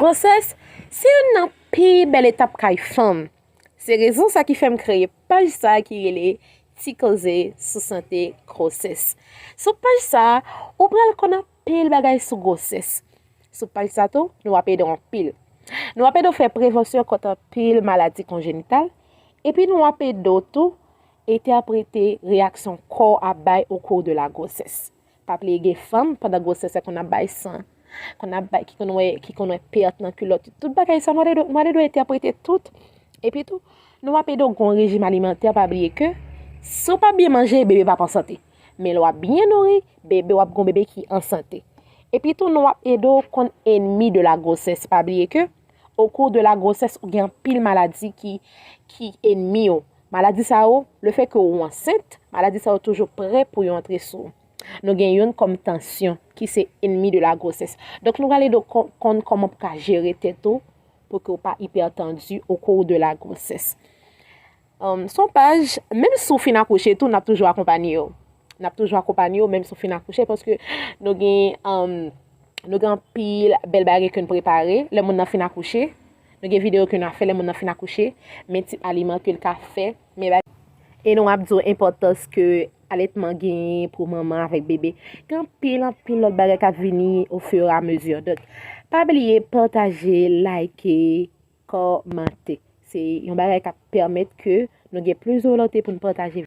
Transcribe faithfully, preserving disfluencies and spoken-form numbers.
Gwosès se youn nan pi bèl etap kay fanm. Se rezon sa ki fè m kreye paj sa ki rele Ti Koze sou Sante Gwosès. Sou paj sa, ou pral konn anpil bagay sou gwosès. Sou paj sa tou, nou ap ede w anpil. Nou ap ede w fè prevansyon kont anpil maladi konjenital. Epi nou ap ede w tou entèprete reyaksyon kò w ap bay au cours de la grossesse. Pa bliye gen fanm pandan gwosès la konn ap bay san, konn ap bay, ki konn wè, ki konn wè pèt nan kilòt. Tout bagay sa, nou ap ede w entèprete tout. Epi tou, nou ap ede w gen yon rejim alimantè, pa bliye ke si w pa byen manje, bebe p ap an sante. Men lè w ap byen nouri, bebe w ap gen yon bebe ki an sante. Epi tou, nou ap ede w konn ennemi de la grossesse. Pa bliye ke au cours de la grossesse, ou gen anpil maladi ki, ki ennemi w. Maladi sa yo, le fè ke ou ansent, maladi sa yo toujou prè pou yo antre sou ou. Nou gen youn kòm tansyon, ki se ennemi de la grossesse. Donk, nou pral ede w kon-, konn kòman pou ka jere tèt ou, pou ke w pa ipètandi au cours de la grossesse. Um, se yon paj, menm si w fin akouche tou, n ap toujou akonpanye w. N ap toujou akonpanye w, menm si w fin akouche, paske nou gen, um, nou gen anpil bèl bagay ke n prepare lè moun nan fin akouche. Nou gen videyo ke n ap fè lè moun nan fin akouche, men tip aliman ke l ka fè, men bagay. E nou ap di w enpòtans ke alètman genyen pou manman avèk bebe. Gen anpil, anpil lòt bagay k ap vini au fur et à mesure. Donk, pa bliye pataje, like, kòmante. Se yon bagay k ap pèmèt ke nou gen plis volonte pou n pataje.